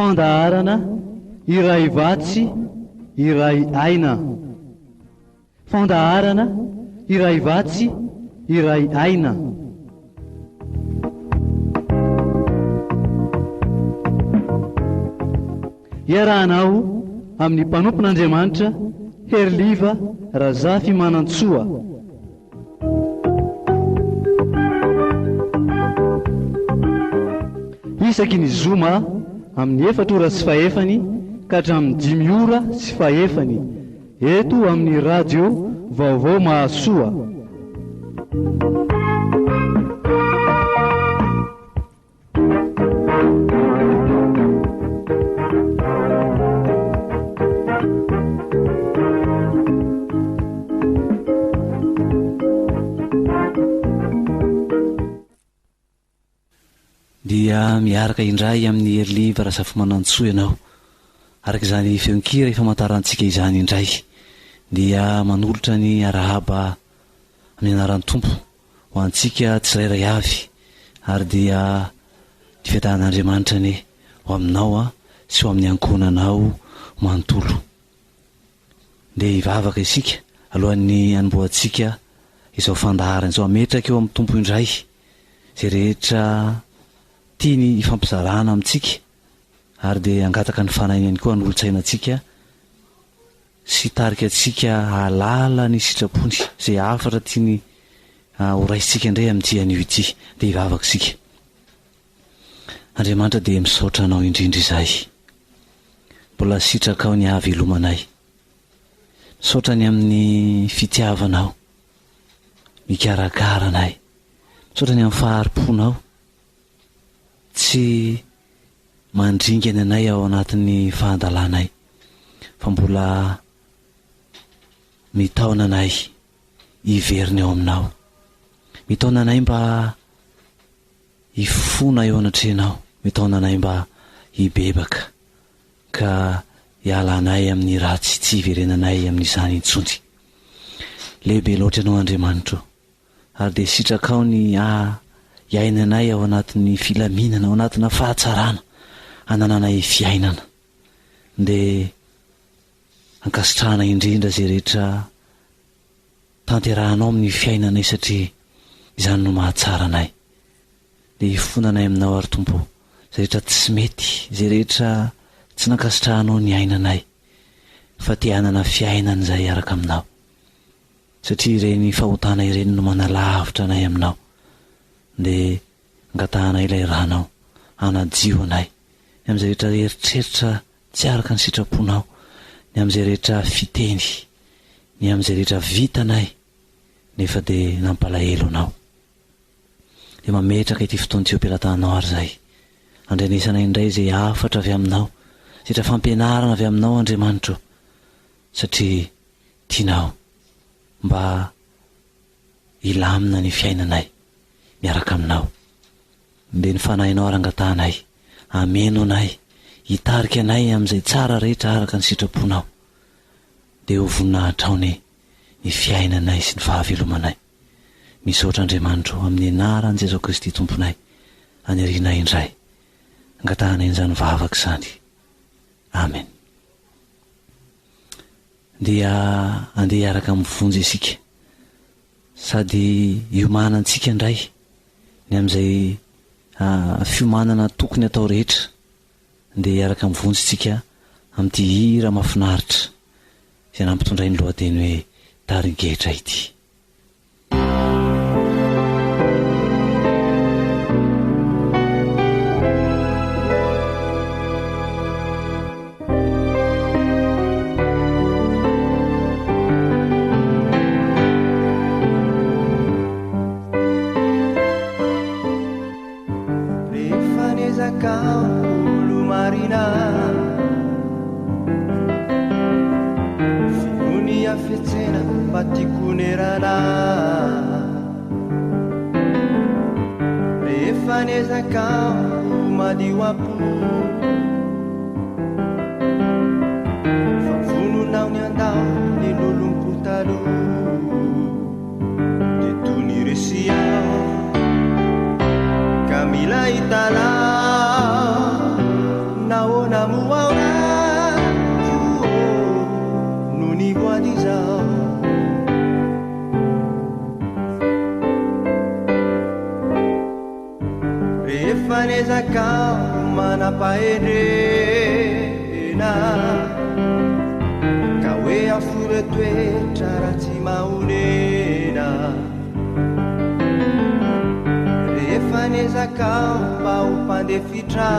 Fandaharana iray vatsy iray aina. Fandaharana iray vatsy iray aina. Iarahanao amin'ny mpanompon'Andriamanitra Heriliva Razafimanantsoa. Isaky ny zoma amin'ny 4:15 ka hatramin'ny 5:20 eto amin'ny Radio Vaovao Mahasoa. Dia miaraka indray amin'i Heriliva Razafimanantsoa ianao. Araka izany feon-kira ifamantarantsika izany indray dia manolotra ny arahaba amin'ny anaran'ny Tompo ho antsika tsirairay avy ary dia ny fiadanan'Andriamanitra anie ho aminao sy ho amin'ny ankohonanao manontolo. Ndeha hivavaka isika alohan'ny hanombohantsika izao fandaharana izao. Hametraka eo amin'ny Tompo indray izay rehetra tiany hifampizarana amintsika ary dia hangataka ny Fanahiny ihany koa hanolotsaina antsika sy hitarika antsika hahalala ny sitrapony, izay hafatra tiany ho raisintsika indray amin'ity anio ity. Dia hivavaka isika. Andriamanitra dia misaotra Anao indrindra izahay. Mbola sitrakao ny hahavelomanay. Misaotra ny amin'ny fitiavanao mikarakara anay. Misaotra ny amin'ny fahari-ponao tsy mandringana anay ao anatin'ny fahadalanay fa mbola mitaona anay hiverina eo aminao. Mitaona anay mba hifona eo anatrehanao, mitaona anay mba hibebaka ka hialanay amin'ny ratsy tsy hiverenanay amin'izany intsony. Lehibe loatra Ianao Andriamanitro. Ary dia sitrakao ny hiainanay ao anatin'ny filaminana, ao anatina fahatsarana, hanananay fiainana. Dia ankasitrahana indrindra izay rehetra tanterahanao amin'ny fiainanay satria izany no mahatsara anay. Dia hifonanay aminao ary Tompo ô, izay rehetra tsy mety, izay rehetra tsy nankasitrahanao ny ainanay, fa te hanana fiainana izay hiaraka aminao. Satria ireny fahotana ireny no manalavitra anay aminao, dia angatahanay ilay ranao hanadio anay ny amin'izay rehetra eritreritra tsy araka ny sitraponao, ny amin'izay rehetra fiteny, ny amin'izay rehetra vitanay nefa dia nampalahelo anao. Dia mametraka ity fotoana ity eo am-pelatananao ary izahay. Andrenesanay indray izay hafatra avy aminao, izay rehetra fampianarana avy aminao Andriamanitro, satria tianao mba hilamina ny fiainanay miaraka aminao. Mbe ny Fanahinao ary angatahanay, hameno anay, hitarika anay amin'izay tsara rehetra araka ny sitraponao. Dia ho voninahitrao anie ny fiainanay sy ny fahavelomanay. Misaotra Andriamanitro amin'ny anaran'i Jesoa Kristy Tomponay anirianay indray. Angatahanay an'izany vavaka izany. Amen. Dia andeha hiaraka amin'ny vonjy isika. Sady hiomanantsika indray ny amin'izay fiomanana tokony atao rehetra. Andeha hiaraka amin'ny vonjy isika amin'ity hira mahafinaritra izay nampitondrainy lohateny hoe Tarigetra ity. Rehefa niezaka olo-marina Feno ny hafetsena mba tiako honerana Rehefa niezaka ho madio am-po Fa vonona aho ny handao ny lolompo taloha Dia toy ny resy aho ka mila hitalaho Nahoana? niezaka ho manam-pahendrena Ka hoe afoy ireo toetra ratsy mahonena Rehefa niezaka aho mba ho mpandefitra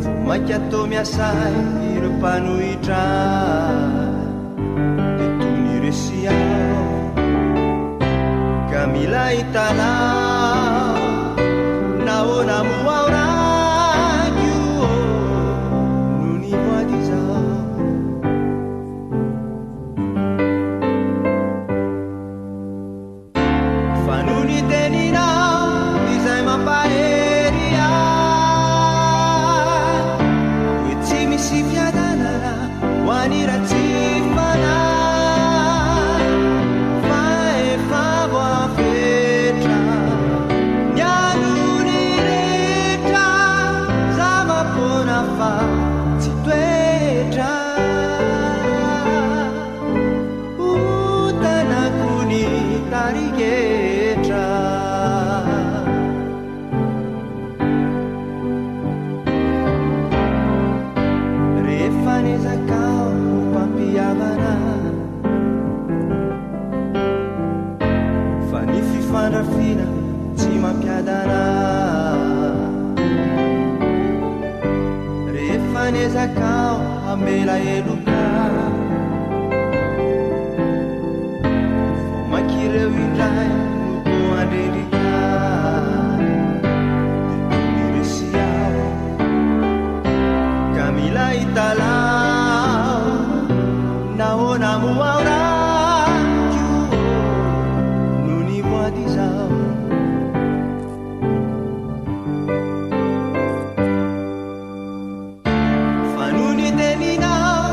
Vao mainka toa miasa ireo mpanohitra Dia toy ny resy aho Ka mila hitalaho Nahoana moa aho rako No nivoady izao Fa noho ny teninao izay mampahery ahy Hoe tsy misy fiadanana ho an'ny ratsy fanahy Fa efa voafetra ny androny rehetra Zava-poana fa tsy toetra Ho tanako ny tarigetra. Rehefa niezaka aho ho mpampihavana Fa ny fifandrafiana tsy mampiadana Rehefa niezaka aho hamela heloka Vao mainka ireo indray no toa handrendrika Dia toy ny resy aho ka mila hitalaho Nahoana moa aho rako no nivoady izao Fa noho ny teninao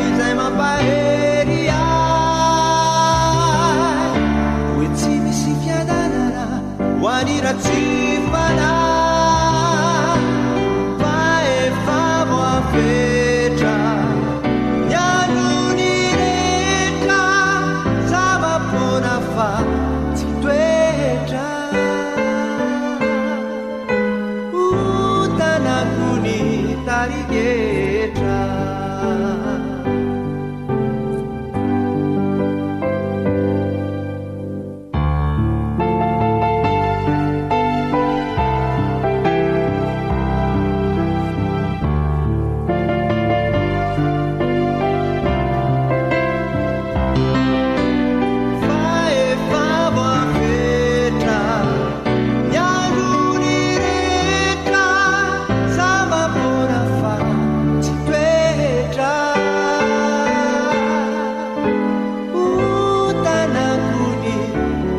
izay mampahery ahy Hoe tsy misy fiadanana ho an'ny ratsy fanahy Fa efa voafetra ny androny rehetra Zava-poana fa tsy toetra Ho tanako ny tarigetra. Fa efa voafetra ny androny rehetra Zava-poana fa tsy toetra Ho tanako ny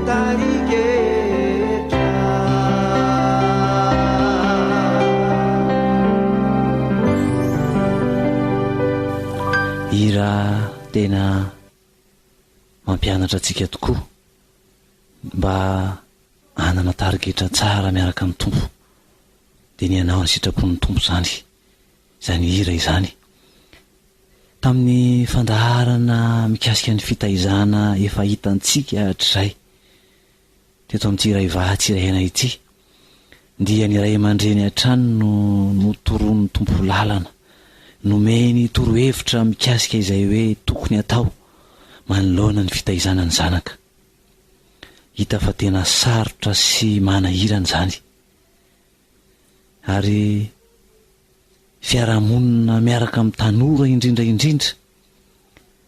tarigetra. Hira tena mampianatra antsika tokoa mba hanana tarigetra tsara miaraka amin'ny Tompo. Dia ny hanao ny sitrapon'ny Tompo izany, izany hira izany. Tamin'ny fandaharana mikasika ny fitaizana efa hitantsika hatrizay teto amin'ity iray vatsy iray aina ity, dia ny ray aman-dreny hatrany no notoroan'ny Tompo lalana, nomeny torohevitra mikasika izay hoe tokony hatao manoloana ny fitaizana ny zanaka. Hita fa tena sarotra sy manahirana izany. Ary fiarahamonina miaraka amin'ny tanora indrindra indrindra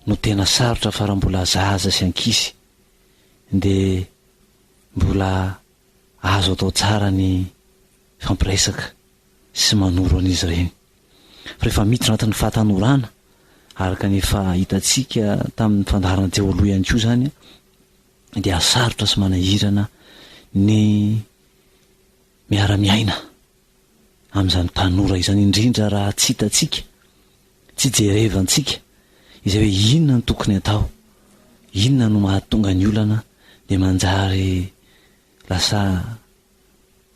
no tena sarotra fa raha mbola zaza sy ankizy dia mbola azo atao tsara ny fampiresaka sy manoro an'izy ireny. Fa rehefa miditra anatin'ny fahatanorana, araka ny efa hitantsika tamin'ny fandaharana teo aloha ihany koa izany, dia sarotra sy manahirana ny miara-miaina amin'izany tanora izany, indrindra raha tsy hitantsika, tsy jerevantsika izay hoe inona no tokony atao, inona no mahatonga ny olana, dia manjary lasa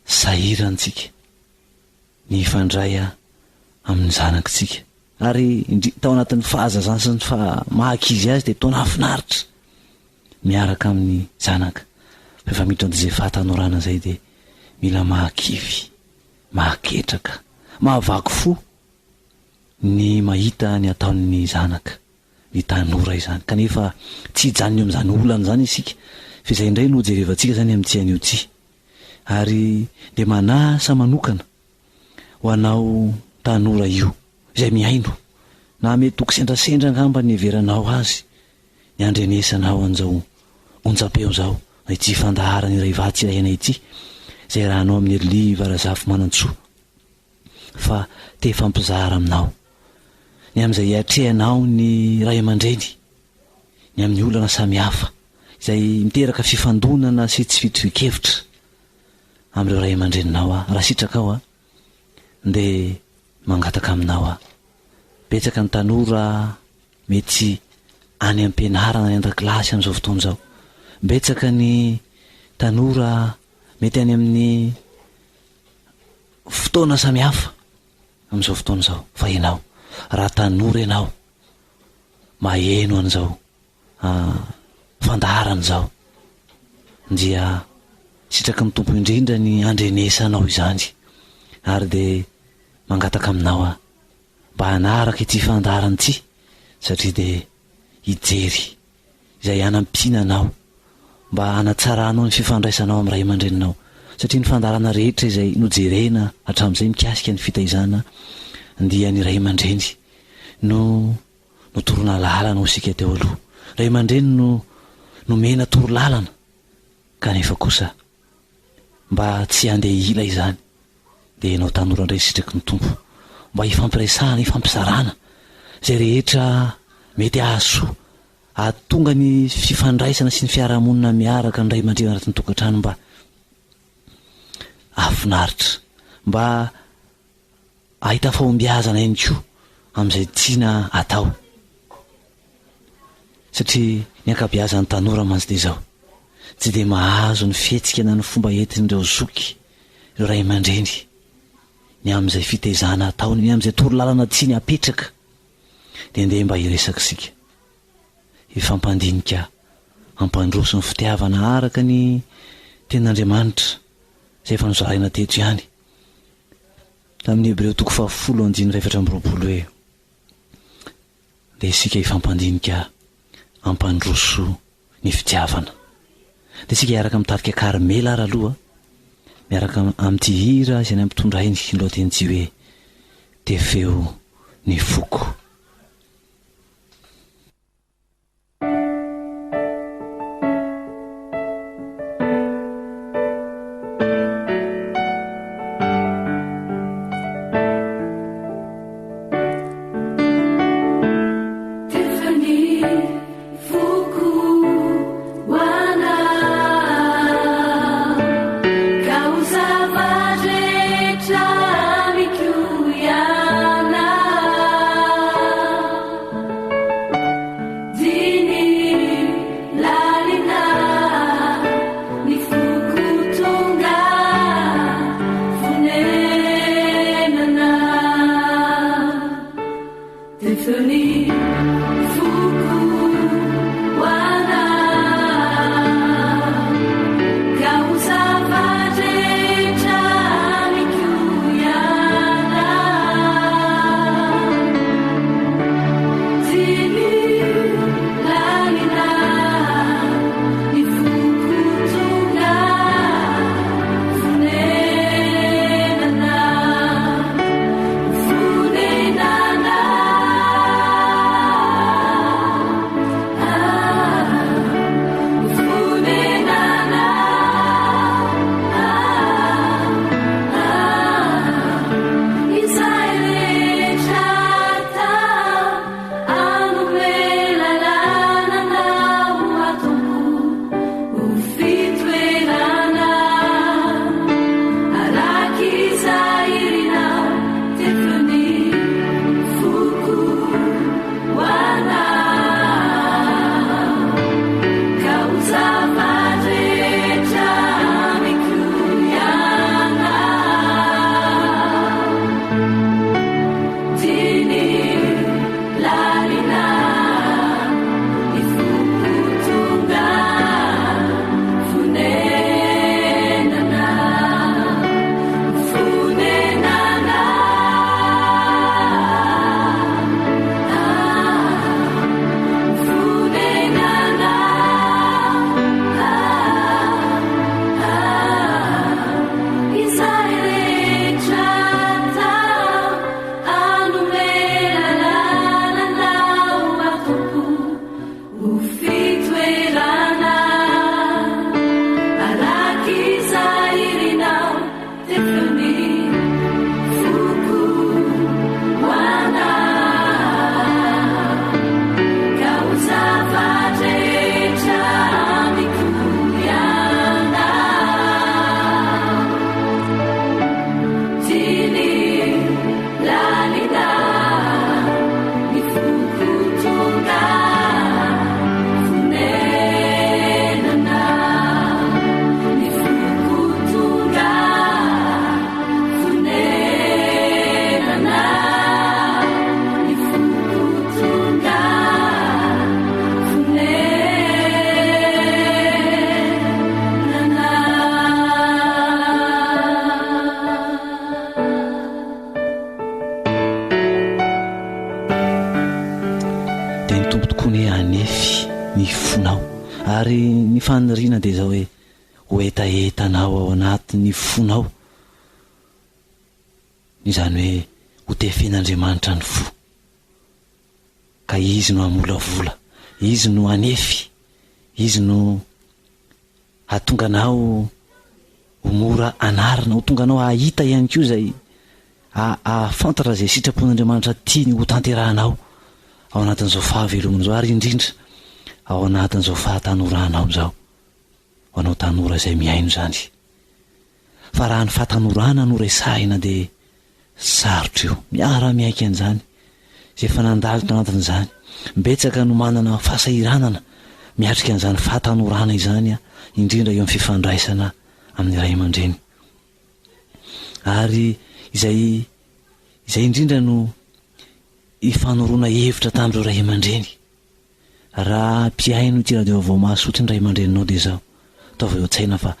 sahirantsika ny hifandray amin'ny zanakitsika. Ary indri tao anatin'ny fahazazana sy ny faha maha ankizy azy dia toa nahafinaritra miaraka amin'ny zanaka. Fa efa miditra an'izay fahatanorana izay dia mila mahakivy, mahaketraka, mahavaky fo ny mahita ny ataon'ny zanaka, ny tanora izany. Kanefa tsy hijanona eo amin'izany olana izany isika fa izay indray no hojerevantsika izany amin'ity anio ity. Ary dia manasa manokana ho anao tanora io izay mihaino, na mety ho kisendrasendra angamba ny heveranao azy, ny handrenesanao an'izao onjam-peo izao, na ity fandaharana iray vatsy iray aina ity, izay iarahanao amin'i Herilia Varazafimanantsoa, fa te hifampizara aminao ny amin'izay hiatrehanao ny ray aman-dreny, ny amin'ny olana samihafa izay miteraka fifandonana sy tsy fitovian-kevitra amin'ireo ray aman-dreninao aho. Raha sitrakao aho, dia mangataka aminao aho. Betsaka ny tanora mety any am-pianarana, any an-dakilasy amin'izao fotoana izao. Betsaka ny tanora mety any amin'ny fotoana samihafa amin'izao fotoana izao. Fa ianao, raha tanora ianao, maheno an'izao fandaharana izao, dia sitraky ny Tompo indrindra ny handrenesanao izany. Ary dia mangataka aminao aho mba hanaraka ity fandaharana ity, satria dia hijery izay hanampiana anao mba hanatsaranao ny fifandraisanao amin'ny ray aman-dreninao, satria ny fandaharana rehetra izay nojerena hatramin'izay mikasika ny fitaizana dia ny ray aman-dreny no notoroana lalana hoy isika teo aloha. Ray aman-dreny no nomena toro lalana kanefa kosa mba tsy handeha hila izany dia ianao tanora indray sitraky ny Tompo mba hifampiresahana, hifampizarana izay rehetra mety hahasoa hahatonga ny fifandraisana sy ny fiarahamonina miaraka ny ray aman-dreny anatin'ny tokantrano mba hahafinaritra, mba Hahita fahombiazana ihany koa amin'izay tiana atao. Satria ny ankabeazan'ny tanora mantsy dia izao, tsy dia mahazo ny fihetsika na ny fomba entin'ireo zoky, ireo ray aman-dreny, ny amin'izay fitaizana ataony, ny amin'izay torolalana tiany hapetraka. Dia ndeha mba hiresaka isika, hifampandinika, hampandroso ny fitiavana araka ny Tenin'Andriamanitra izay efa nozaraina teto ihany. Tamin'ny Hebreo toko fahafolo andininy fahefatra amby 24 hoe, Dia isika hifampandinika hampandroso ny fitiavana. Dia isika hiaraka mitarika Karmela ary aloha, miaraka amin'ity hira izay nampitondrainy ny lohatenin'ity hoe, Tefeo ny foko. Dia ny Tompo tokoa anie hanefy ny fonao. Ary ny faniriana dia izao hoe, ho hetahetanao ao anatin'ny fonao, izany hoe ho tefen'Andriamanitra ny fo. Ka Izy no hamolavola, Izy no hanefy, Izy no hahatonga anao ho mora anarina, ho tonga anao hahita ihany koa izay hahafantatra izay sitrapon'Andriamanitra tiany ho tanterahanao ao anatin'izao fahavelomana izao ary indrindra ao anatin'izao fahatanoranao izao, ho anao tanora izay mihaino izany. Fa raha ny fahatanorana no resahina dia sarotra io. Miara-miaiky an'izany izay efa nandalo tao anatin'izany. Betsaka no manana fahasahiranana miatrika an'izany fahatanorana izany, indrindra eo amin'ny fifandraisana amin'ny ray aman-dreny. Ary izay izay indrindra no ifanoroana hevitra tamin'ireo ray aman-dreny. Raha mpihaino ity radio vaovao mahasoa ity ny ray aman-dreninao dia izao, ataovy eo an-tsaina fa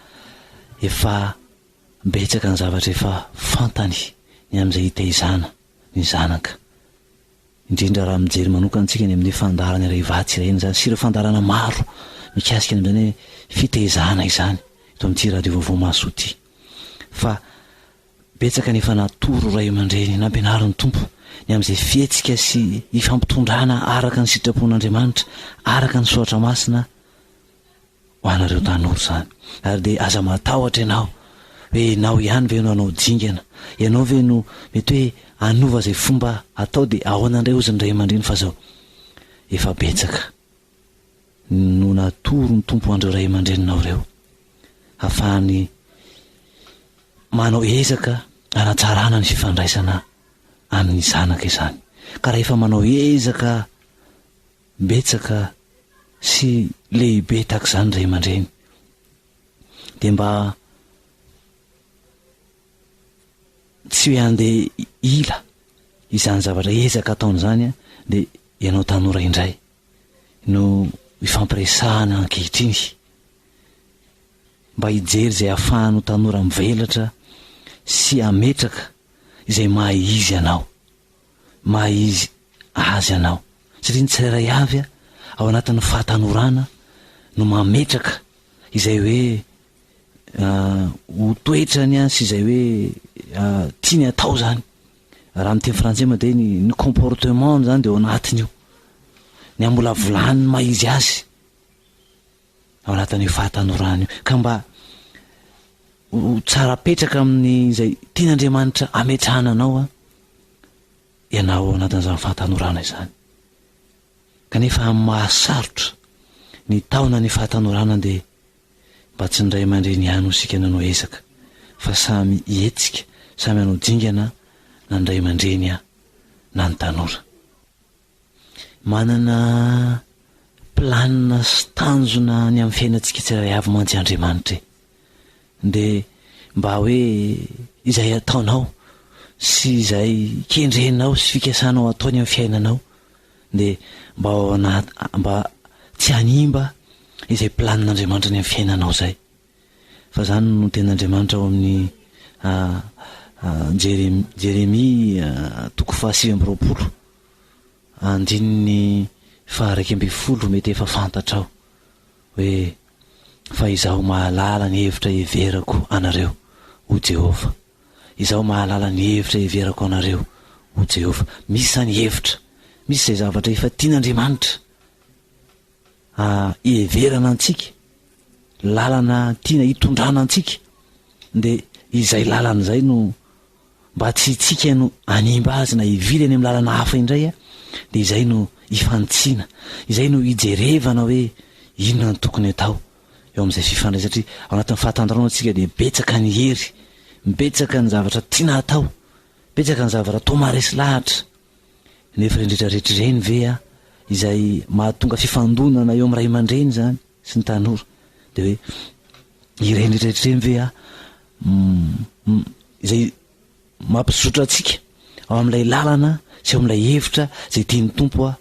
efa betsaka ny zavatra efa fantany ny amin'izay hitaizana ny zanaka. Indrindra raha mijery manokana antsika ny amin'ny fandaharana iray vatsy ireny izany sy ireo fandaharana maro mikasika ny amin'izany hoe fitaizana izany eto amin'ity radio vaovao mahasoa ity. Fa Betsaka ny efa natoro ray aman-dreny nampianarin'ny Tompo ny amin'izay fihetsika sy hifampitondrana araka ny sitrapon'Andriamanitra, araka ny Soratra Masina ho anareo tanora izany. Ary dia aza matahotra ianao hoe ianao ihany ve no hanao dingana, ianao ve no mety hoe hanova izay fomba atao dia ahoana indray hozy ny ray aman-dreny fa zao efa betsaka no natoro ny Tompo an'ireo ray aman-dreninao ireo hafahany manao ezaka hanatsarana ny fifandraisana amin'ny zanaka izany. Ka raha efa manao ezaka betsaka sy lehibe tahaka izany ray aman-dreny dia mba tsy hoe handeha hila izany zavatra ezaka ataony izany dia ianao tanora indray no ifampiresahana ankehitriny mba hijery izay ahafahany ho tanora mivelatra sy hametraka izay maha izy anao, maha izy azy anao. Satria ny tsirairay avy ao anatin'ny fahatanorana no mametraka izay hoe ho toetrany sy izay hoe tiany atao izany. Raha amin'ny teny frantsay moa dia ny ny comportement-ny izany dia ao anatiny io. Ny hamolavolany ny maha izy azy ao anatin'io fahatanorana io. Ka mba ho tsara petraka amin'izay tian'Andriamanitra hametrahana anao ianao ao anatin'izany fahatanorana izany. Kanefa amin'ny maha sarotra ny taona ny fahatanorana dia mba tsy ny ray aman-dreny ihany hoy isika nanao ezaka fa samy hihetsika, samy hanao dingana na ny ray aman-dreny na ny tanora. Manana planina sy tanjona ny amin'ny fiainantsika tsirairay avy mantsy Andriamanitra e. Dia mba hoe izay ataonao sy izay kendrenao sy fikasanao ataony amin'ny fiainanao dia mba ao anaty mba tsy hanimba izay planin'Andriamanitra ny amin'ny fiainanao izay. Fa izany no tenin'Andriamanitra ao amin'ny Jeremia toko faha-29 andininy faha-11 mety efa fantatrao hoe fa izaho mahalala ny hevitra heverako anareo, hoy Jehovah. Izaho mahalala ny hevitra heverako anareo, hoy Jehovah. Misy izany hevitra, misy izay zavatra efa tian'Andriamanitra hiheverana antsika, lalana tiana hitondrana antsika, dia izay lalana izay no mba tsy itsika no hanimba azy na hivily any amin'ny lalana hafa indray dia izay no hifanitsiana, izay no hijerevana hoe inona no tokony atao eo amin'izay fifandraisana satria ao anatin'ny fahatantarana antsika dia betsaka ny hery, betsaka ny zavatra tiana atao, betsaka ny zavatra toa maharesy lahatra nefa ireny rehetra rehetra ireny ve izay mahatonga fifandonana eo amin'ny ray aman-dreny izany sy ny tanora dia hoe ireny rehetra rehetra ireny ve izay mampizotra antsika ao amin'ilay lalana sy ao amin'ilay hevitra izay tian'ny Tompo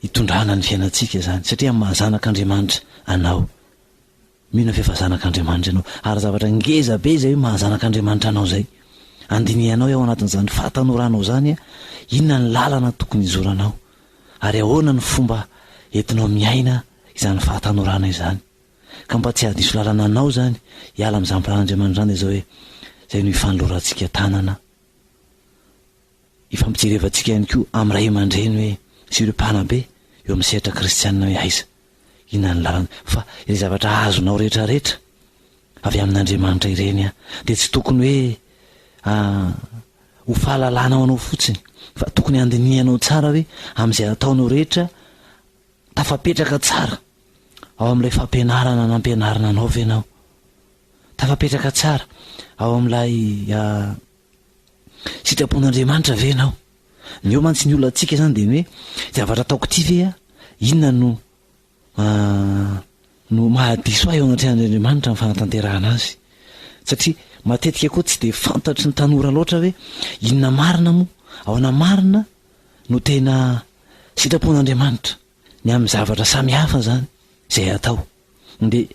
hitondrana ny fiainantsika izany satria amin'ny maha zanak'Andriamanitra anao mino aho fa efa zanak'Andriamanitra ianao ary zavatra ngeza be izay hoe maha zanak'Andriamanitra anao izay andinihanao ao anatin'izany fahatanoranao izany inona ny lalana tokony hizoranao ary ahoana ny fomba entinao miaina izany fahatanorana izany. Ka mba tsy hahadiso lalana anao izany hiala amin'izany plan'Andriamanitra izany dia izao hoe, izay no ifanolorantsika tanana, ifampijerevantsika ihany koa amin'ny ray aman-dreny hoe sy ireo mpanabe eo amin'ny sehatra kristianina hoe aiza, inona ny lalana, fa ilay zavatra azonao rehetrarehetra avy amin'Andriamanitra ireny dia tsy tokony hoe ho fahalalana ho anao fotsiny fa tokony handinihanao tsara hoe amin'izay ataonao rehetra Tafapetraka tsara ao amin'ilay fampianarana nampianarina anao ve ianao? Tafapetraka tsara ao amin'ilay sitrapon'Andriamanitra ve ianao? Ny eo mantsy ny olantsika izany dia ny hoe zavatra ataoko ity ve a, inona no no mahadiso ahy eo anatrehan'Andriamanitra amin'ny fanatanterahana azy? Satria matetika koa tsy dia fantatry ny tanora loatra hoe inona marina moa, ahoana marina no tena sitrapon'Andriamanitra ny amin'ny zavatra samihafa izany izay atao. Dia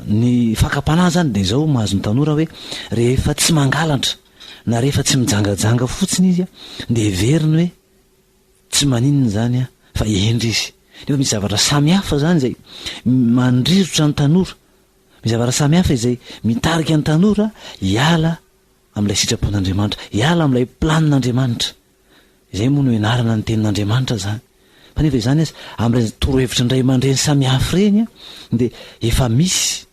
ny fakam-panahy izany dia izao mahazo ny tanora hoe rehefa tsy mangalatra na rehefa tsy mijangajanga fotsiny izy dia heveriny hoe tsy maninona izany fa hendry izy. Nefa misy zavatra samihafa izany izay mandrirotra ny tanora, misy zavatra samihafa izay mitarika ny tanora hiala amin'ilay sitrapon'Andriamanitra, hiala amin'ilay planin'Andriamanitra. Izay moa no ianarana ny tenin'Andriamanitra izany. Fa nefa izany aza, amin'ireny torohevitry ny ray aman-dreny samihafa ireny dia efa misy,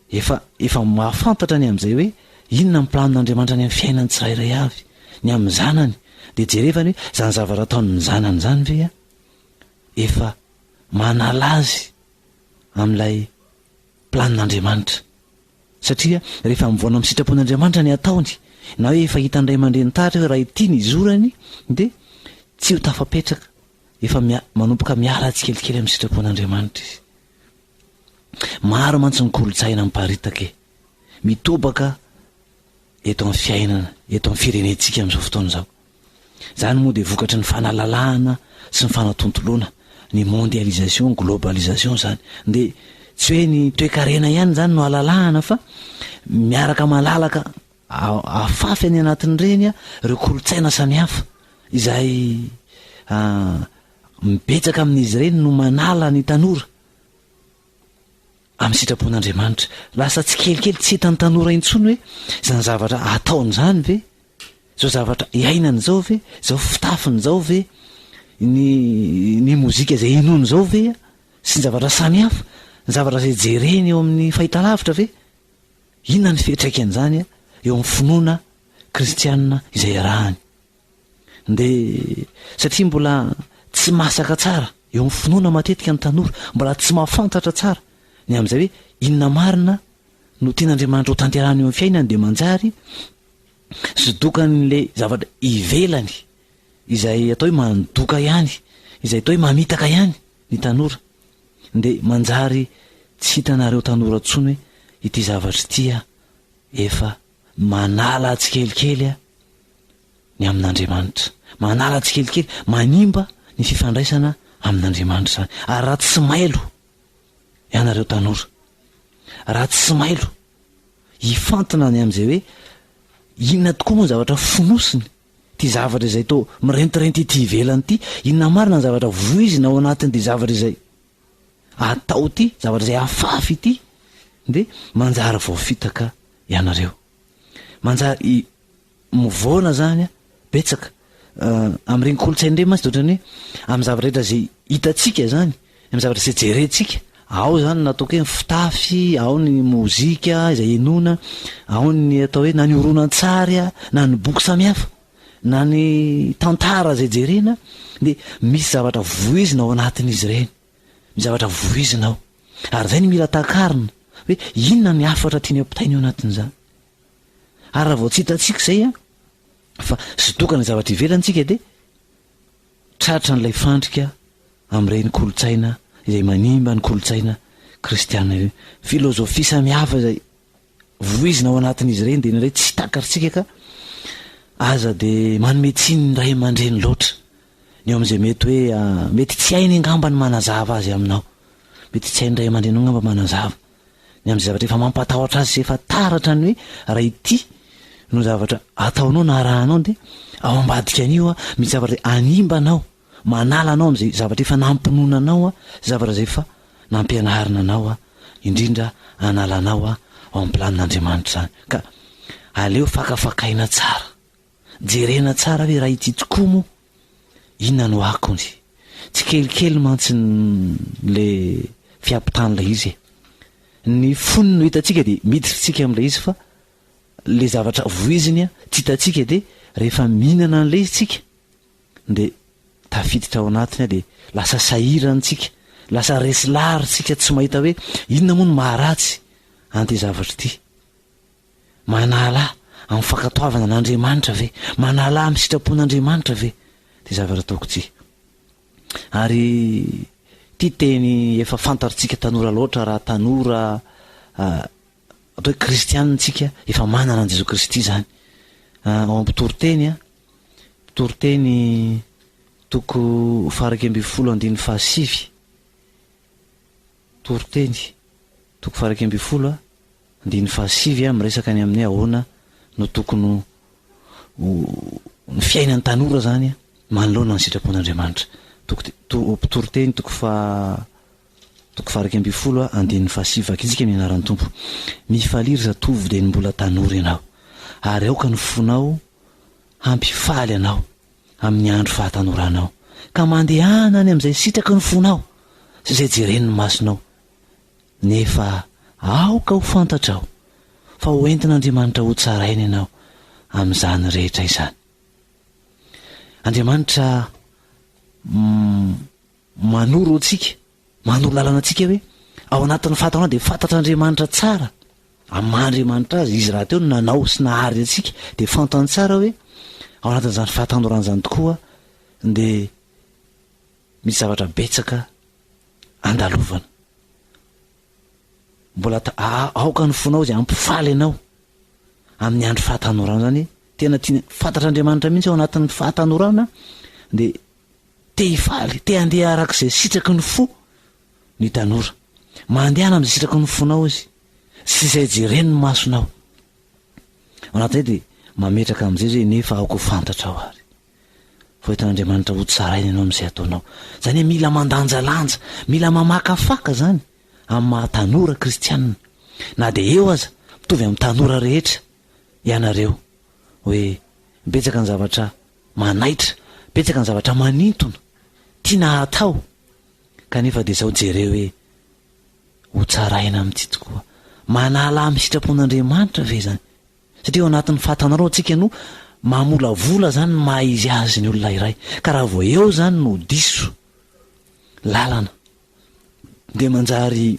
efa efa mahafantatra ny amin'izay hoe inona ny planin'Andriamanitra any amin'ny fiainany tsirairay avy, ny amin'ny zanany. Dia jerevany hoe izany zavatra ataon'ny zanany izany ve efa manala azy amin'ilay planin'Andriamanitra. Satria rehefa mivaona amin'ny sitrapon'Andriamanitra ny ataony, na hoe efa hitan'ny ray aman-dreny taratra hoe raha ity ny izorany dia tsy ho tafapetraka, efa manomboka miala tsikelikely amin'ny sitrapon'Andriamanitra izy. Maro mantsy ny kolontsaina miparitaka e! Mitobaka eto amin'ny fiainana, eto amin'ny firenentsika amin'izao fotoana izao. Izany moa dia vokatry ny fanalalahana sy ny fanatontoloana, ny mondialisation, globalisation izany. Dia tsy hoe ny toekarena ihany izany no alalahana fa miaraka malalaka afafy any anatin'ireny ireo kolontsaina samihafa izay betsaka amin'izy ireny no manala ny tanora amin'ny sitrapon'Andriamanitra. Lasa tsikelikely tsy hitan'ny tanora intsony hoe izany zavatra ataony izany ve, izao zavatra iainany izao ve, izao fitafiny izao ve, ny ny mozika izay henoiny izao ve, sy ny zavatra samihafa, ny zavatra izay jereny eo amin'ny fahitalavitra ve? Inona ny fiantraikan'izany eo amin'ny finoana kristianina izay iarahany? Dia satria mbola tsy masaka tsara eo amin'ny finoana matetika ny tanora, mbola tsy mahafantatra tsara ny amin'izay hoe inona marina no tian'Andriamanitra ho tanterahina eo amin'ny fiainany dia manjary sodokan'ilay zavatra ivelany izay atao hoe mandoka ihany, izay atao hoe mamitaka ihany ny tanora. Dia manjary tsy hitanareo tanora intsony hoe ity zavatra ity efa manala tsikelikely ny amin'Andriamanitra. Manala tsikelikely, manimba ny fifandraisana amin'Andriamanitra izany. Ary raha tsy mailo ianareo tanora, raha tsy mailo hifantina ny amin'izay hoe inona tokoa moa ny zavatra fonosiny, ity zavatra izay toa mirentirenty ety ivelany ity, inona marina ny zavatra voizina ao anatin'ity zavatra izay atao ity, zavatra izay afafy ity, dia manjary voafitaka ianareo. Manjary mivoana zany betsaka amin'ireny kolontsaina ireny mantsy dia ohatran'ny hoe amin'ny zavatra rehetra izay hitantsika zany, amin'ny zavatra izay jerentsika, ao zany ny ataoko hoe ny fitafy, ao ny mozika izay henoina, ao ny atao hoe na ny horonantsary na ny boky samihafa, na ny tantara izay jerena dia misy zavatra voizina ao anatin'izy ireny, misy zavatra voizina ao. Ary izay no mila takarina hoe inona ny hafatra tiany ampitaina eo anatin'izany. Ary raha vao tsy hitantsika izay an, fa sodokana zavatra ivelany tsika dia tratran'ilay fandrika amin'ireny kolontsaina izay manimba ny kolontsaina kristiana ireny. Filozofia samihafa izay voizina ao anatin'izy ireny dia indraindray tsy takatritsika ka aza dia manome tsiny ny ray aman-dreny loatra. Ny eo amin'izay mety hoe mety tsy hainy angamba ny manazava azy aminao. Mety tsy hain'ny ray aman-dreninao angamba manazava. Ny amin'izay zavatra efa mampatahotra azy sy efa taratra ny hoe raha ity no zavatra ataonao na arahanao dia ao ambadika an'io misy zavatra hanimba anao. manala anao amin'izay zavatra efa nampinoana anao, zavatra izay efa nampianarina anao, indrindra hanala anao ao amin'ny planin'Andriamanitra izany. Ka aleo fakafakaina tsara, jerena tsara hoe raha ity tokoa moa inona no akony. Tsikelikely mantsy le fiampitan'ilay izy e. Ny fonony no hitantsika dia miditra tsika amin'ilay izy fa le zavatra voiziny tsy hitantsika dia rehefa mihinana an'ilay izy tsika dia tafiditra ao anatiny dia lasa sahirana tsika, lasa resy lahatra tsika tsy mahita hoe inona moa no maharatsy an'ity zavatra ity. Manala amin'ny fankatoavana an'Andriamanitra ve? Manala amin'ny sitrapon'Andriamanitra ve ity zavatra ataoko ity? Ary ity teny efa fantatr'tsika tanora loatra raha tanora atao hoe kristianina tsika efa manana an'i Jesoa Kristy izany. Ao amin'ny mpitoriteny, mpitoriteny toko faha-iraika ambinifolo andininy fahasivy, toriteny toko faha-11 andininy fahasivy miresaka ny amin'ny hoe ahoana no tokony ho ny fiainan'ny tanora izany manoloana ny sitrapon'Andriamanitra. Toko mpitoriteny toko faha toko faha-11 andininy fahasivy vakintsika ny anaran'ny Tompo. Mifalia ry zatovo dia ny mbola tanora ianao, ary aoka ny fonao hampifaly anao amin'ny andro fahatanoranao, ka mandehana any amin'izay sitraky ny fonao sy izay jeren'ny masonao, nefa aoka ho fantatrao fa ho entin'Andriamanitra hotsaraina ianao amin'izany rehetra izany. Andriamanitra manoro antsika, manoro lalana antsika hoe ao anatin'ny fahatanorana dia fantatr'Andriamanitra tsara, amin'ny maha Andriamanitra azy, izy rahateo no nanao sy nahary antsika, dia fantany tsara hoe ao anatin'izany fahatanorana izany tokoa dia misy zavatra betsaka andalovana. Mbola aoka ny fonao izay hampifaly anao amin'ny andro fahatanorana izany, tena tiana, fantatr'Andriamanitra mihitsy ao anatin'ny fahatanorana dia Te hifaly, te handeha araka izay sitraky ny fo ny tanora. Mandehana amin'izay sitraky ny fonao izy sy izay jeren'ny masonao. Ao anatin'izay dia mametraka amin'izay izy hoe nefa aoka ho fantatrao ary fa ho hitan'Andriamanitra ho tsaraina ianao amin'izay ataonao. Izany hoe mila mandanjalanja, mila mamakafaka izany amin'ny maha tanora kristianina. Na dia eo aza, mitovy amin'ny tanora rehetra ianareo hoe betsaka ny zavatra manaitra, betsaka ny zavatra manintona, tiana hatao, kanefa dia izao jereo hoe ho tsaraina amin'ity tokoa. Manala amin'ny sitrapon'Andriamanitra ve izany? Satria ao anatin'ny fahatanarao antsika no mamolavola izany ny maha izy azy ny olona iray. Ka raha vao eo izany no diso lalana dia manjary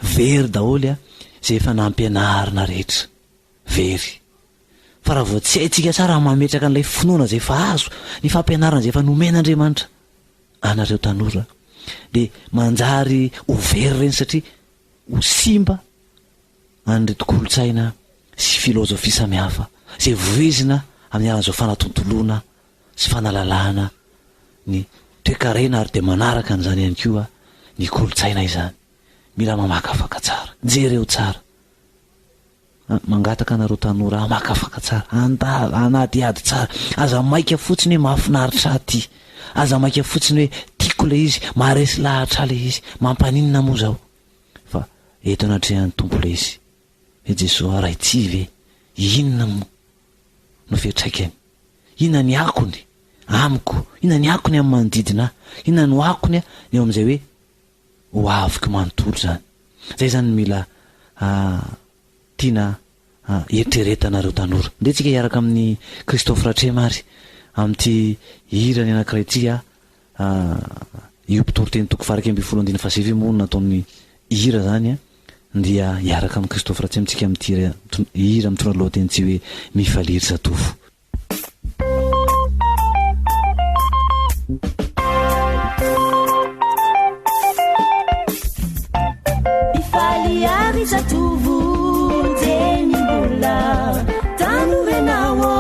very daholo izay efa nampianarina rehetra. Very. Fa raha vao tsy haintsika tsara ny mametraka an'ilay finoana izay efa azo, ny fampianarana izay efa nomen'Andriamanitra anareo tanora, dia manjary ho very ireny satria ho simba an'ireto kolontsaina sy filôzôfia samihafa izay voizina amin'ny alalan'izao fanatontoloana sy fanalalahana ny toekarena ary dia manaraka an'izany ihany koa ny kolontsaina izany. Mila mamakafaka tsara. Jereo tsara. Mangataka anareo tanora hamakafaka tsara, handala, hanadihady tsara. Aza maika fotsiny hoe mahafinaritra ahy ity. Aza maika fotsiny hoe tiako ilay izy, maharesy lahatra ahy ilay izy, mampaninona moa izao. Fa eto anatrehan'ny Tompo ilay izy. Hoe Jesoa Ray tsy ve, inona moa no fiantraikany? Inona ny akony amiko? Inona ny akony amin'ny manodidina ahy? Inona no akony eo amin'izay hoe ho aviko manontolo izany. Izay izany no mila tiana eritreretanareo tanora. Ndeha tsika hiaraka amin'i Christophe Ratrema ary amin'ity hirany anankiray ity io mpitoriteny toko faha 11 andininy faha 9 io moa no nataony hira izany dia hiaraka amin'i Christophe Ratrema tsika amin'ity hira mitondra lohateny ity hoe Mifalia ry zatovo. Mifalia ry zatovo dieny mbola tanora ianao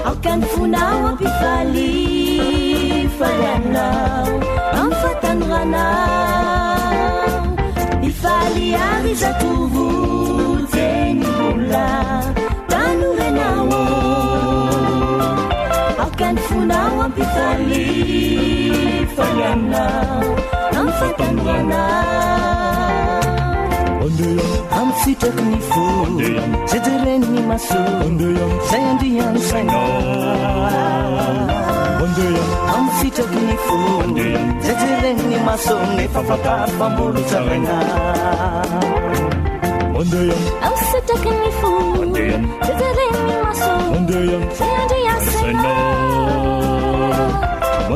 Aoka ny fonao hampifaly faly anao amin'ny fahatanorana Mifalia ry zatovo dieny mbola tanora ianao Aoka ny fonao. ampifalifaliana amin'ny fahatanorana. Amin'ny sitraky ny fo, izay jeren'ny maso, izay andrian'ny saina. Amin'ny sitraky ny fo, izay jeren'ny maso, nefa fantaro fa mbola tsaraina. Amin'ny sitraky ny fo, izay jeren'ny maso, izay andrian'ny saina.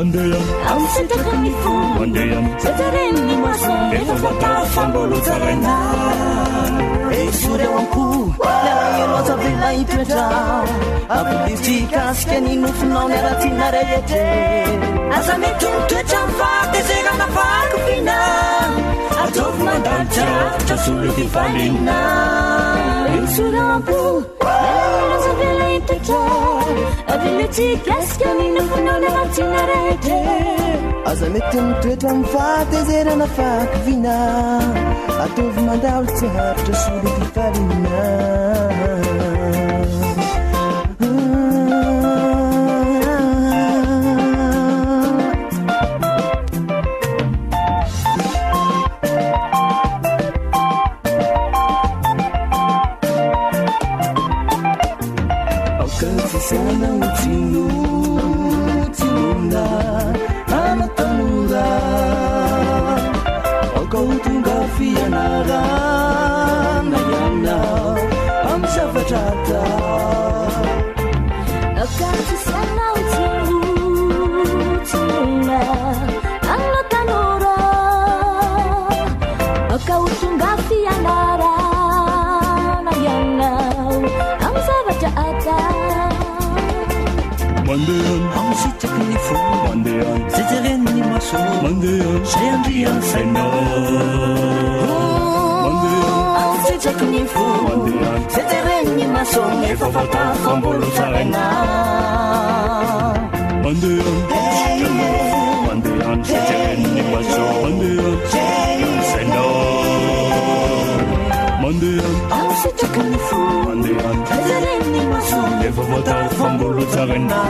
Amin'ny sitraky ny fo, izay jeren'ny maso, nefa fantaro fa mbola tsaraina. Esory ao am-po, ny alahelo aza avela hitoetra. Ampidiro tsy hikasika ny nofinao ny haratsiana rehetra. Aza mety mitoetra amin'ny fahatezerana fahakiviana. Ataovy mandalo tsy aritra solo fifaliana. Esory ao am-po, ny alahelo aza avela hitoetra. Ampidiro tsy hikasika ny nofinao ny haratsiana rehetra. Aza mety mitoetra amin'ny fahatezerana fahakiviana. Ataovy mandalo tsy aritra solo fifaliana. Aoka tsy saina ho tsinotsinona ana tanora. Aoka ho tonga fianarana ianao amin'ny zavatra atao. Aoka tsy saina ho tsinotsinona ana tanora. Aoka ho tonga fianarana ianao amin'ny zavatra atao. Mandeha amin'ny sitraky ny fo, mandeha izay jeren'ny maso, mandeha izay andrian'ny saina. Mandeha amin'ny sitraky ny fo, mandeha izay jeren'ny maso, efa fantaro fa mbola tsaraina. Mandeha mandeha izay jeren'ny maso, mandeha izay saina. Mandeha amin'ny sitraky ny fo, mandeha izay jeren'ny maso, efa fantaro fa mbola tsaraina.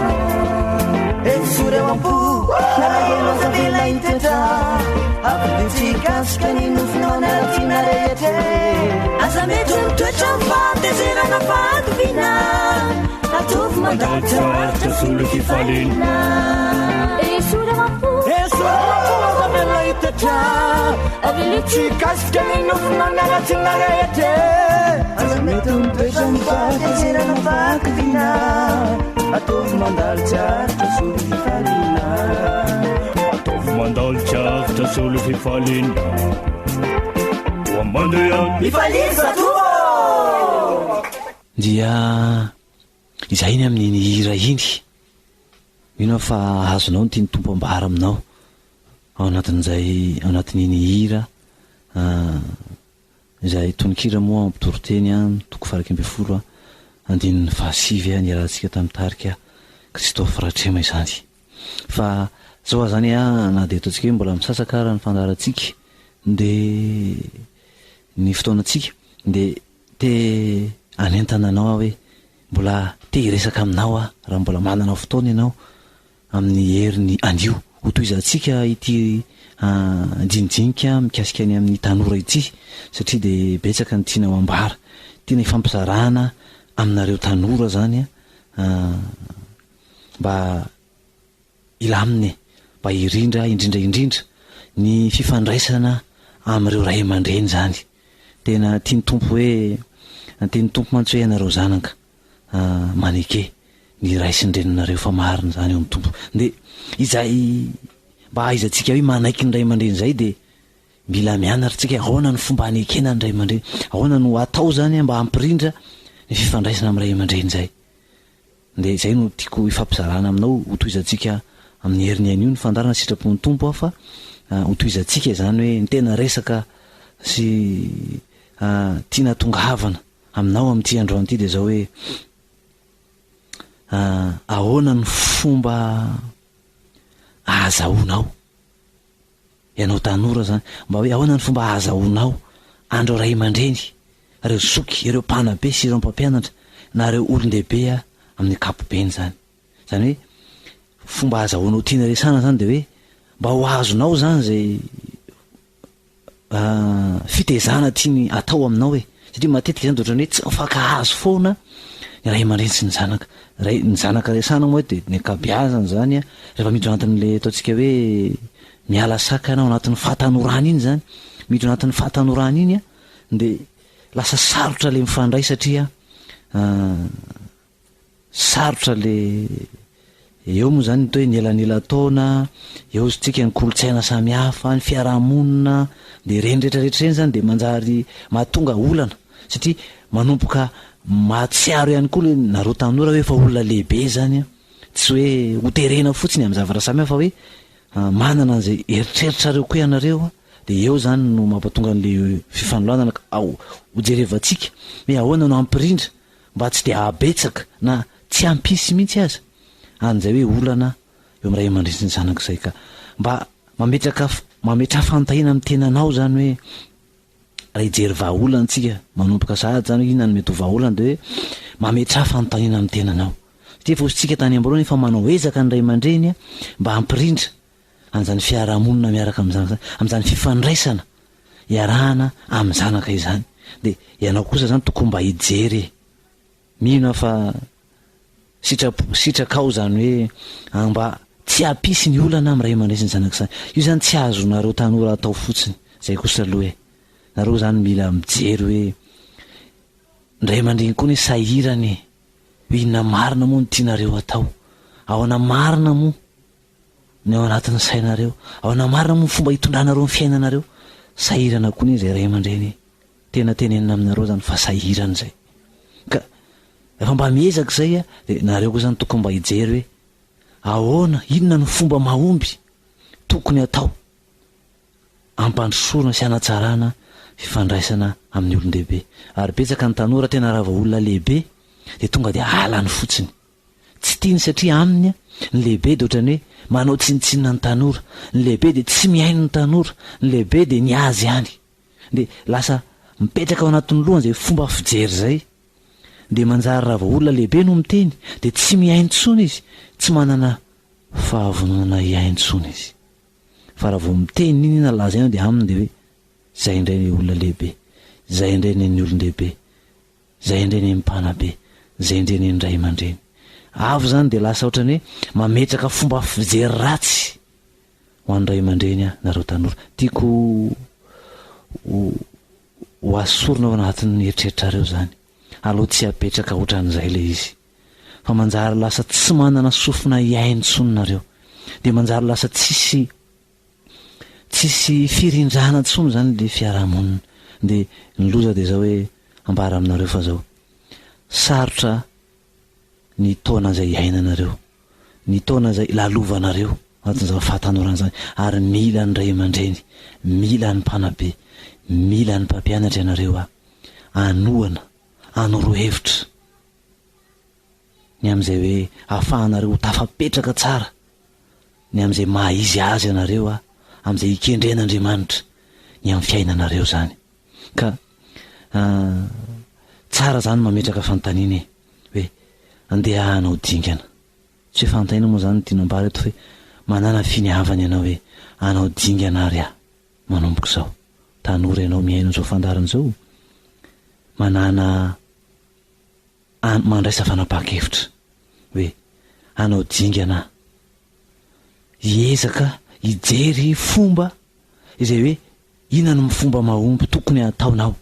Esory ao am-po, nalahelo aza avela hitoetra. Ampidiro tsy hikasika ny nofinao ny haratsiana rehetra. Aza mety mitoetra amin'ny fahatezerana fahakiviana. Ataovy mandalo tsy aritra solo fifaliana. Esory ao am-po, Esory ao am-po, aza avela hitoetra. Avelio tsy hikasika ny nofinao ny haratsiana rehetra. Aza mety mitoetra amin'ny fahatezerana fahakiviana. Ataovy mandalo tsy aritra solo fifaliana. Ataovy mandalo tsy aritra solo fifaliana. Ho mandeha. Mifalia zatovo! Dia izay ny amin'iny hira iny. Mino aho fa azonao ny tian'ny Tompo ambara aminao ao anatin'izay ao anatin'iny hira Izay tononkira moa mpitoriteny an, toko faha 11 an, andininy faha sivy an, niarahantsika tamin'ny tarika Christophe Ratrema izany. Fa zao aza zany an, na dia ataontsika hoe mbola misasaka ara ny fandaharantsika dia ny fotoanantsika dia te hanentana anao aho hoe mbola te hiresaka aminao aho raha mbola manana fotoana ianao amin'ny heriny anio. Hotohizantsika ity dinidinika mikasika ny amin'ny tanora ity satria dia betsaka ny tiana ho ambara. Tiana hifampizarana aminareo tanora izany mba hilamina e, mba hirindra indrindra indrindra ny fifandraisana amin'ireo ray aman-dreny izany. Tena tian'ny Tompo hoe, tian'ny Tompo mantsy hoe ianareo zanaka maneke ny ray sy ny reninareo fa marina izany eo amin'ny Tompo. Dia izay mba ahaizantsika hoe manaiky ny ray aman-dreny izay dia mila mianatra tsika ahoana ny fomba hanekena ny ray aman-dreny, ahoana no atao izany mba hampirindra ny fifandraisana amin'ny ray aman-dreny izay. Dia izay no tiako hifampizarana aminao, hotohizantsika amin'ny heriny anio ny fandaharana sitrapon'ny Tompo aho fa hotohizantsika izany hoe ny tena resaka sy tiana hatongavana aminao amin'ity androany ity dia izao hoe ahoana ny fomba ahazahoanao ianao tanora izany mba hoe ahoana ny fomba ahazahoanao an'ireo ray aman-dreny ireo zoky ireo mpanabe sy ireo mpampianatra na ireo olon-dehibe amin'ny ankapobeny izany izany hoe. Fomba ahazahoanao tiana resahana zany de hoe mba ho azonao zany zay fitezana tiany atao aminao e, satria matetika zany de ohatran'ny hoe tsy mifankahazo foana ny ray aman-dreny sy ny zanaka, ray ny zanaka resahana moa eto de ny ankabeazany zany a rehefa miditra anatin'le ataontsika hoe miala sakana ao anatin'ny fahatanorana iny zany, miditra anatin'ny fahatanorana iny a de lasa sarotra le mifandray satria Sarotra le eo moa zany ny atao hoe ny elanelan-taona, eo izy tsika ny kolontsaina samihafa, ny fiarahamonina, de ireny retraretra ireny zany de manjary mahatonga olana satria manomboka mahatsiaro ihany koa le nareo tanora hoe efa olona lehibe zany an, tsy hoe ho terena fotsiny amin'ny zavatra samihafa fa hoe manana an'izay eritreritrareo koa ianareo an, de eo zany no mampatonga an'le fifanolanana ka ao hojerevantsika hoe ahoana no hampirindra mba tsy dia hahabetsaka na tsy hampisy mihitsy aza an'izay hoe olana eo amin'ny ray aman-dreny sy ny zanaka izay ka mba mametraka mametraha fanontaniana amin'ny tenanao izany hoe raha hijery vahaolana tsika manomboka sahady izany hoe inona no mety ho vahaolana dia hoe mametraha fanontaniana amin'ny tenanao satria efa hosintsika tany am-boalohany efa manao ezaka ny ray aman-dreny mba hampirindra an'izany fiarahamonina miaraka amin'ny zanaka izany amin'izany fifandraisana iarahana amin'ny zanaka izany dia ianao kosa izany tokony mba hijery e! Mino aho fa sitrapo sitrakao izany hoe mba tsy hampisy ny olana amin'ny ray aman-dreny sy ny zanaka izany. Io izany tsy azonareo tanora atao fotsiny, izay kosa aloha e! Nareo izany mila mijery hoe ny ray aman-dreny koa anie sahirana e! Hoe inona marina moa no tianareo atao? Ahoana marina moa? ny ao anatin'ny sainareo, ahoana marina moa ny fomba hitondranareo ny fiainanareo, sahirana koa anie izay ray aman-dreny e, tena tenenina aminareo izany fa sahirana izay, ka rehefa mba miezaka izay a, dia nareo koa izany tokony mba hijery hoe ahoana, inona no fomba mahomby tokony atao hampandrosoana sy hanatsarana fifandraisana amin'ny olon-dehibe, ary betsaka ny tanora tena raha vao olona lehibe dia tonga dia halany fotsiny. Tsy tiany satria aminy ny lehibe dia ohatran'ny hoe manao tsinontsinona ny tanora, ny lehibe dia tsy mihaino ny tanora, ny lehibe dia ny azy ihany. Dia lasa mipetraka ao anatin'ny lohany izay fomba fijery izay. Dia manjary raha vao olona lehibe no miteny dia tsy mihaino intsony izy, tsy manana fahavononana hihaino intsony izy. Fa raha vao miteny n'inona lazaina dia aminy dia hoe izay indray ny olona lehibe, izay indray ny an'ny olon-dehibe. Zay indray ny mpanabe, zay indray ny ray aman-dreny. Avy zany dia lasa ohatran'ny hoe mametraka fomba fijery ratsy ho an'ny ray aman-dreny aho nareo tanora. Tiako ho ho asorina ao anatin'ny eritreritrareo zany. Aleo tsy apetraka ohatran'izay ilay izy. Fa manjary lasa tsy manana sofina hihaino intsony nareo. Dia manjary lasa tsisy Tsisy firindrana intsony zany le fiarahamonina. De ny loza de zao hoe ambara aminareo fa zao, sarotra ny taona izay iainanareo, ny taona izay lalovanareo anatin'izany fahatanorana izany ary mila ny ray aman-dreny, mila ny mpanabe, mila ny mpampianatra ianareo a, anohana, anoro hevitra ny amin'izay hoe ahafahanareo ho tafapetraka tsara ny amin'izay maha izy azy anareo a, amin'izay ikendren'Andriamanitra ny amin'ny fiainanareo izany. Ka tsara izany mametraka fanontaniana e, hoe andeha hanao dingana. Tsy hoe fanontaniana moa izany no tiana ambara eto fa hoe manàna finiavana ianao hoe hanao dingana ary aho manomboka izao. Tanora ianao mihaino an'izao fandaharana izao, manàna an mandraisa fanapahan-kevitra hoe hanao dingana aho, hiezaka hijery fomba izay hoe inona no fomba mahomby tokony hataonao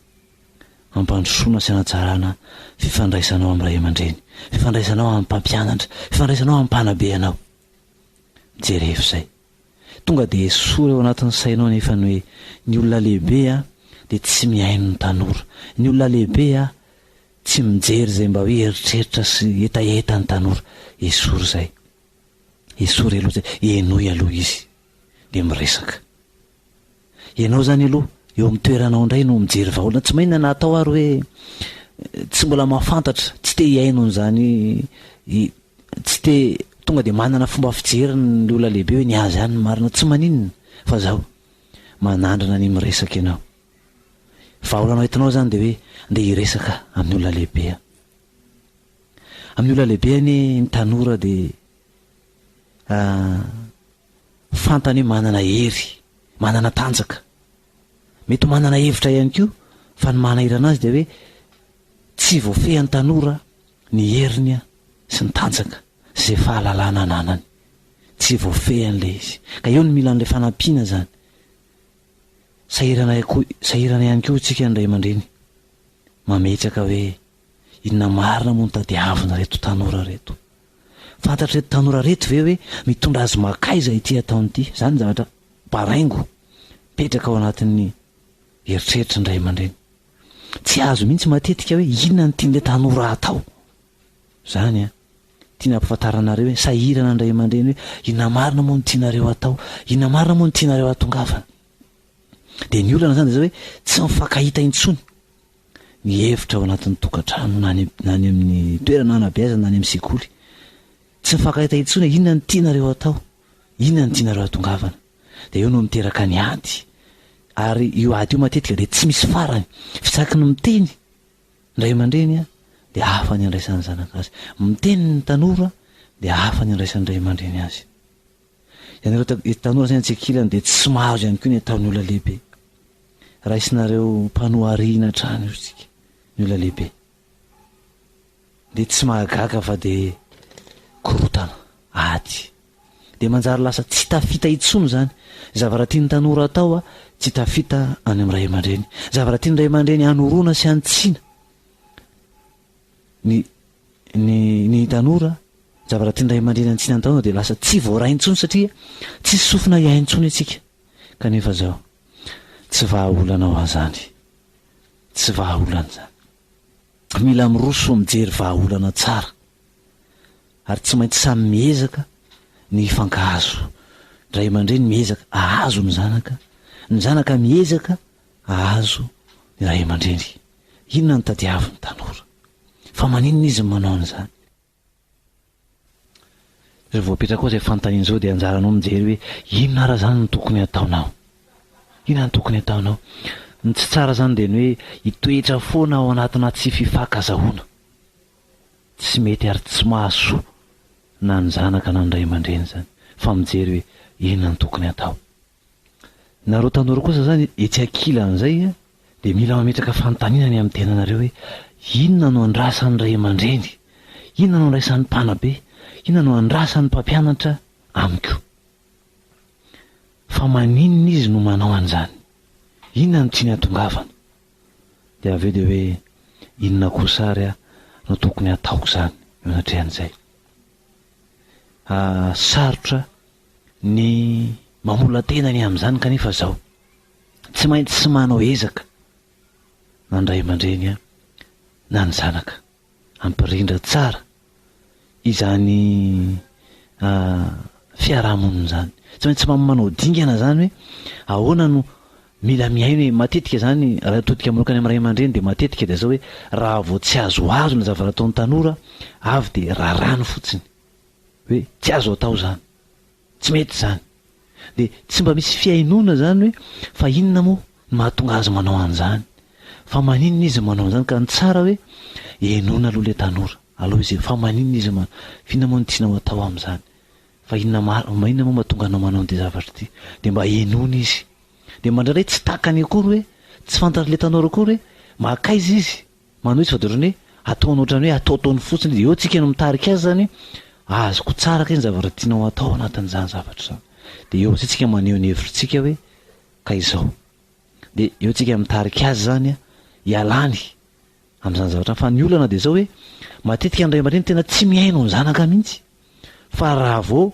hampandrosoana sy hanatsarana fifandraisanao amin'ny ray aman-dreny, fifandraisanao amin'ny mpampianatra, fifandraisanao amin'ny mpanabe anao. Jerevo izay. Tonga dia esory ao anatin'ny sainao anefa ny hoe ny olona lehibe dia tsy mihaino ny tanora, ny olona lehibe Tsy mijery izay mba hoe eritreritra sy hetaheta ny tanora. Esory izay. Esory aloha izay. Henoy aloha izy. Dia miresaka. Ianao izany aloha, eo amin'ny toeranao indray no mijery vahaolana. Tsy maninona na atao ary hoe tsy mbola mahafantatra, tsy te hihaino an'izany, tsy te, tonga dia manana fomba fijery ny olona lehibe hoe ny azy ihany no marina. Tsy maninona fa zao, manandrana ny miresaka ianao. Vahaolana entinao izany dia hoe ndeha hiresaka amin'ny olona lehibe aho. Amin'ny olona lehibe anie ny tanora dia Fantany hoe manana hery, manana tanjaka. Mety ho manana hevitra ihany koa fa ny manahirana azy dia hoe tsy voafehin'ny tanora ny heriny sy ny tanjaka sy izay fahalalana ananany. Tsy voafehiny ilay izy. Ka eo no mila an'ilay fanampiana izany. Sahirana koa, sahirana ihany koa isika ny ray aman-dreny mametraka hoe inona marina moa no tadiavin'ireto tanora ireto. Fantatr'ireto tanora ireto ve hoe mitondra azy mankaiza ity ataony ity? Izany ny zavatra baraingo mipetraka ao anatin'ny eritreritry ny ray aman-dreny. Tsy azo mihitsy matetika hoe inona no tian'ilay tanora hatao. Izany an. Tiana hampifantarana anareo hoe sahirana ny ray aman-dreny hoe inona marina moa no tianareo hatao? Inona marina moa no tianareo hahatongavana? Dia ny olana izany dia izao hoe tsy mifankahita intsony ny hevitra ao anatin'ny tokantrano na any na any amin'ny toerana anabeazana na any amin'ny sekoly. Tsy mifankahita intsony hoe inona no tianareo hatao? Inona no tianareo hatongavana? Dia eo no miteraka ny ady. Ary io ady io matetika dia tsy misy farany. Fitsaky ny miteny ny ray aman-dreny dia hafa ny andraisan'ny zanaka azy. Miteny ny tanora dia hafa ny andraisan'ny ray aman-dreny azy. Ianareo tanora zany atsy ankilany dia tsy mahazo ihany koa ny ataon'ny olona lehibe. Raisinareo mpanohariana hatrany io isika, ny olona lehibe. Dia tsy mahagaga fa dia korotana, ady. Dia manjary lasa tsy tafita intsony izany. Zavatra tian'ny tanora atao tsy tafita any amin'ny ray aman-dreny. Zavatra tian'ny ray aman-dreny hanoroana sy hanitsiana ny ny ny tanora, zavatra tian'ny ray aman-dreny hanitsiana ny tanora dia lasa tsy voaray intsony satria tsisy sofina hihaino intsony isika. Kanefa izao, tsy vahaolana ho ahy izany. Tsy vahaolana izany. Mila miroso mijery vahaolana tsara ary tsy maintsy samy miezaka ny hifankahazo. Ny ray aman-dreny miezaka hahazo ny zanaka, ny zanaka miezaka hahazo ny ray aman-dreny. Inona no tadiavin'ny tanora? Fa maninona izy no manao an'izany? Raha voapetraka ao izay fanontaniana izao dia anjaranao mijery hoe inona ara izany no tokony hataonao? Inona no tokony hataonao? Ny tsy tsara izany dia ny hoe hitoetra foana ao anatina tsy fifankazahoana. Tsy mety ary tsy mahasoa na ny zanaka na ny ray aman-dreny izany fa mijery hoe inona no tokony hatao. Nareo tanora kosa zany etsy ankilan'izay dia mila mametraka fanontaniana ny amin'ny tenanareo hoe inona no andrasan'ny ray aman-dreny, inona no andraisan'ny mpanabe, inona no andrasan'ny mpampianatra amiko? Fa maninona izy no manao an'izany? Inona no tiany hatongavana? Dia avy eo dia hoe inona kosa ary no tokony hataoko izany eo anatrehan'izay? Sarotra ny mamola-tena ny amin'izany kanefa izao, tsy maintsy manao ezaka na ny ray aman-dreny na ny zanaka hampirindra tsara izany fiarahamonina izany. Tsy maintsy manao dingana izany hoe ahoana no mila mihaino e. Matetika izany raha atodika manokana amin'ny ray aman-dreny dia matetika dia izao hoe raha vao tsy azoazo ny zavatra ataon'ny tanora avy dia raràny fotsiny. hoe tsy azo atao izany, tsy mety izany. Dia tsy mba misy fihainoana izany hoe fa inona moa no mahatonga azy manao an'izany, fa maninona izy manao an'izany, ka ny tsara hoe henoina aloha ilay tanora, aleo izy fa maninona izy manao, f'inona moa no tianao atao amin'izany, fa inona marina, inona moa mahatonga anao manao an'ity zavatra ity, dia mba henoina izy. Dia mandraindray tsy takany akory hoe, tsy fantatr'ilay tanora akory hoe mankaiza izy, Manohy fa dia ohatran'ny hoe ataony ohatran'ny hoe ataotaony fotsiny izy. Eo tsika no mitarika azy izany hoe azoko tsara kay ny zavatra tianao atao anatin'izany zavatra izany. Dia eo amin'izay tsika maneho ny hevitritsika hoe ka izao. Dia eo tsika mitarika azy izany hialany amin'izany zavatra izany. Fa ny olana dia izao hoe matetika ny ray aman-dreny tena tsy mihaino ny zanaka mihitsy fa raha vao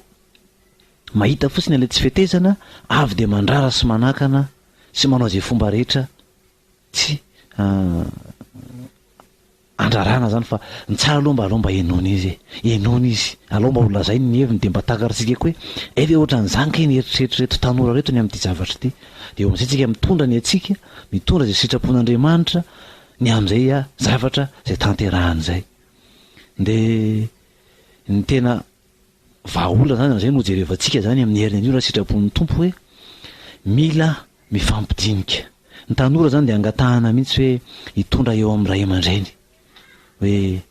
mahita fotsiny ilay tsy fetezana avy dia mandrara sy manakana sy manao izay fomba rehetra Tsy andrarana zany fa ny tsara aloha mba aleo mba henoina izy e, henoina izy, aleo mba ho lazainy ny heviny dia mba takarintsika koa hoe hay ve ohatran'izany kay ny eritreritr'ireto tanora ireto ny amin'ity zavatra ity, dia eo amin'izay tsika mitondra ny antsika, mitondra izay sitrapon'Andriamanitra ny amin'izay zavatra izay tanterahana izay. Dia ny tena vahaolana zany amin'izay no jerevantsika zany amin'ny heriny an'io raha sitrapon'ny Tompo hoe mila Mifampidinika. Ny tanora zany dia angatahana mihitsy hoe hitondra eo amin'ny ray aman-dreny hoe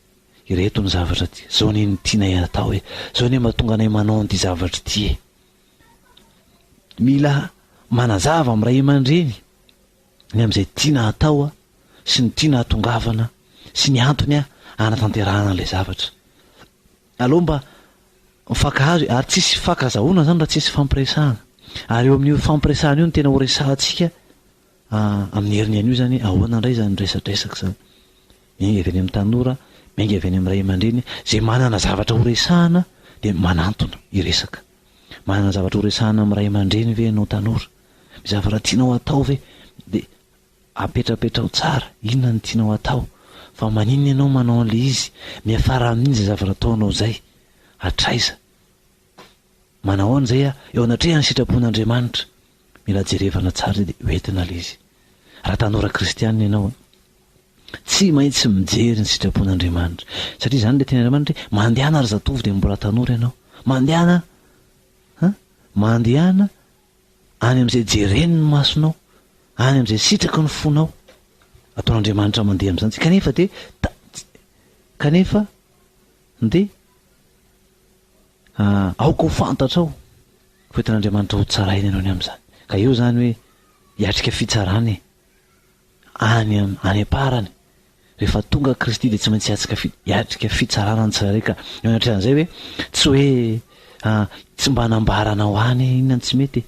ireto ny zavatra ty, zao anie no tianay atao e, zao anie mahatonga anay manao an'ity zavatra ity e. Mila manazava amin'ny ray aman-dreny ny amin'izay tiana hatao sy ny tiana hatongavana sy ny antony hanatanterahana an'ilay zavatra. Aleo mba mifankahazo e, ary tsisy fifankazahoana zany raha tsisy fifampiresahana. Ary eo amin'io fifampiresahana io no tena horesahantsika amin'ny heriny an'io zany hoe ahoana indray izany resadresaka izany. Miainga avy any amin'ny tanora, miainga avy any amin'ny ray aman-dreny, izay manana zavatra horesahana dia manantona hiresaka. Manana zavatra horesahana amin'ny ray aman-dreny ve ianao tanora? Misy zavatra tianao hatao ve? Dia apetrapetraho tsara, inona no tianao hatao? Fa maninona ianao manao an'ilay izy? Miafara amin'inona izay zavatra ataonao izay? Hatraiza? Manahoana izay eo anatrehan'ny sitrapon'Andriamanitra? Mila jerevana tsara izay dia hoentina ilay izy. Raha tanora kristianina ianao, tsy maintsy mijery ny sitrapon'Andriamanitra. Satria izany ilay tenin'Andriamanitra hoe, mandehana ry zatovo dia mbola tanora ianao. Mandehana, ha? Mandehana any amin'izay jeren'ny masonao, any amin'izay sitraky ny fonao. Ataon'Andriamanitra mandeha amin'izany tsika. Kanefa dia, kanefa dia Aoka ho fantatrao fa entin'Andriamanitra ho tsaraina ianao ny amin'izany. Ka eo izany hoe hiatrika fitsarana e. Any any am-parany, rehefa tonga Kristy dia tsy maintsy hiatrika hiatrika fitsarana ny tsirairay ka eo anatrehan'izay hoe tsy hoe tsy mba nambaranao any inona ny tsy mety e.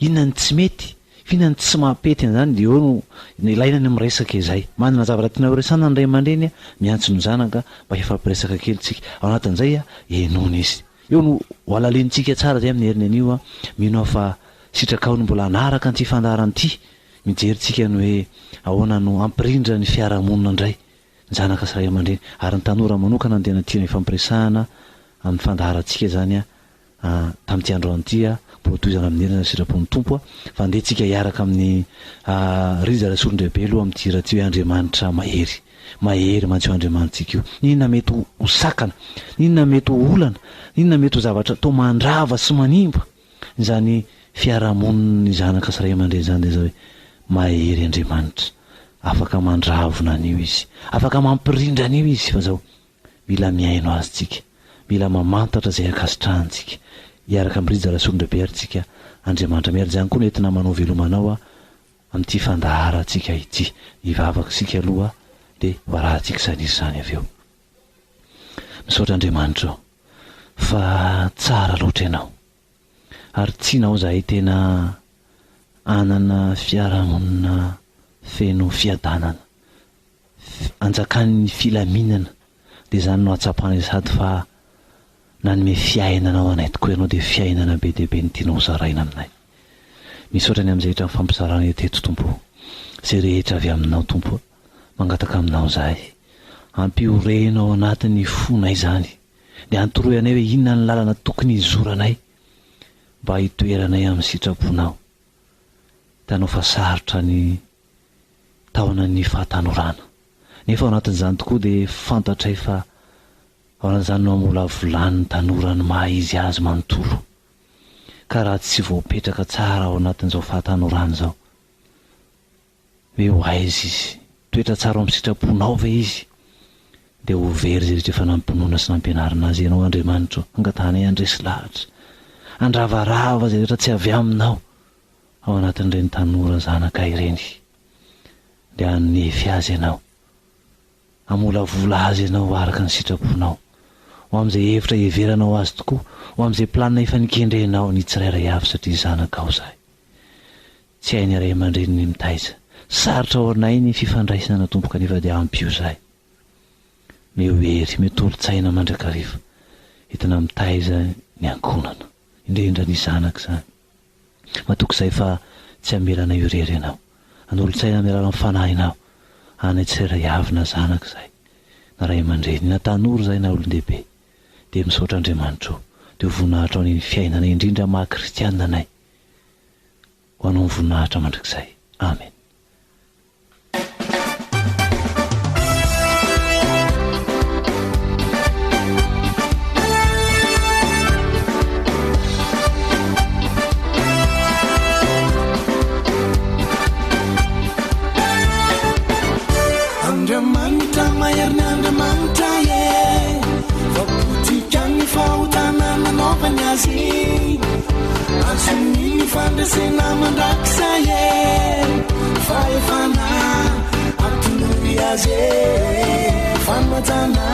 Inona ny tsy mety? F'inona ny tsy mampety an'izany? Dia eo no ilaina ny miresaka izay. Manana zavatra tiana horesahana ny ray aman-dreny, miantso ny zanaka mba hifampiresaka kely tsika. Ao anatin'izay, henoina izy. Eo no ho halalinintsika tsara izay amin'ny heriny anio. Mino aho fa sitrakao ny mbola hanaraka an'ity fandaharana ity. Mijery tsika ny hoe ahoana no hampirindra ny fiarahamonina indray, ny zanaka sy ray aman-dreny. Ary ny tanora manokana no tena tiana hifampiresahana amin'ny fandaharantsika izany. Tamin'ity androany ity aho, mbola tohizana amin'ny heriny ary sitrapon'ny Tompo aho, fa andeha tsika hiaraka amin'i Rija Rasolondraibe aloha amin'ity hira ity hoe Andriamanitra mahery. Mahery mantsy io Andriamanitsika io. N'inona mety ho sakana, n'inona mety ho olana, n'inona mety ho zavatra toa mandrava sy manimba izany fiarahamonin'ny zanaka sy ray aman-dreny izany dia izao hoe mahery Andriamanitra. Afaka mandravona an'io Izy. Afaka mampirindra an'io Izy fa izao Mila mihaino Azy tsika. Mila mamantatra izay ankasitrahany tsika. Hiaraka amin'i Rija Rasolondrabe tsika. Andriamanitra miarija ihany koa no entina manao veloma anao amin'ity fandaharantsika ity. Hivavaka isika aloha dia ho arahantsika izany hira izany avy eo. Misaotra Andriamanitra o, fa tsara loatra Ianao. Ary tianao izahay tena hanana fiarahamonina feno fiadanana. Anjakan'ny filaminana dia izany no ahatsapanay sady fa nanome fiainana ho anay tokoa ianao dia fiainana be dia be no tianao ho zaraina aminay. Misaotra ny amin'izay rehetra nifampizaranay teto Tompo o. Izay rehetra avy aminao Tompo o. Mangataka aminao izahay. Ampioreno ao anatin'ny fonay izany. Dia antoroy anay hoe inona ny lalana tokony hizoranay mba hitoeranay amin'ny sitraponao. Hitanao fa sarotra ny taonan'ny fahatanorana. Nefa ao anatin'izany tokoa dia fantatray fa ao anatin'izany no hamolavolan'ny tanora ny maha izy azy manontolo. Ka raha tsy voapetraka tsara ao anatin'izao fahatanorana izao, hoe ho aiza izy, toetra tsara ao amin'ny sitraponao ve izy, dia ho very izay rehetra efa nampinoana sy nampianarina azy ianao Andriamanitra ô. Angatahanay handresy lahatra, handravarava izay rehetra tsy avy aminao. Ao anatin'ireny tanora zanaka ireny dia hanefy azy ianao, hamolavola azy ianao araka ny sitraponao, ho amin'izay hevitra hiheveranao azy tokoa, ho amin'izay planina efa nikendrenao ny tsirairay avy satria zanakao izahay. Tsy hain'ny ray aman-dreny ny mitaiza. Sarotra ho anay ny fifandraisana Tompo kanefa dia ampio izahay. Meo hery, meo tolo-tsaina mandrakariva entina mitaiza ny ankohonana, indrindra ny zanaka izany. Matoky izahay fa tsy hamela anay ho irery Ianao. Hanolo-tsaina amin'ny alalan'ny Fanahinao anay tsirairay avy na zanaka izahay, na ray aman-dreny, na tanora izahay na olon-dehibe. Dia misaotra Andriamanitra o, dia ho voninahitra anie ny fiainanay indrindra maha kristianina anay. Ho Anao ny voninahitra mandrakizay. Amen. Andriamanitra mahery ny Andriamanitra e. azy Azony ny fandresena mandrakizay e Fahefana atolory azy e Fanajana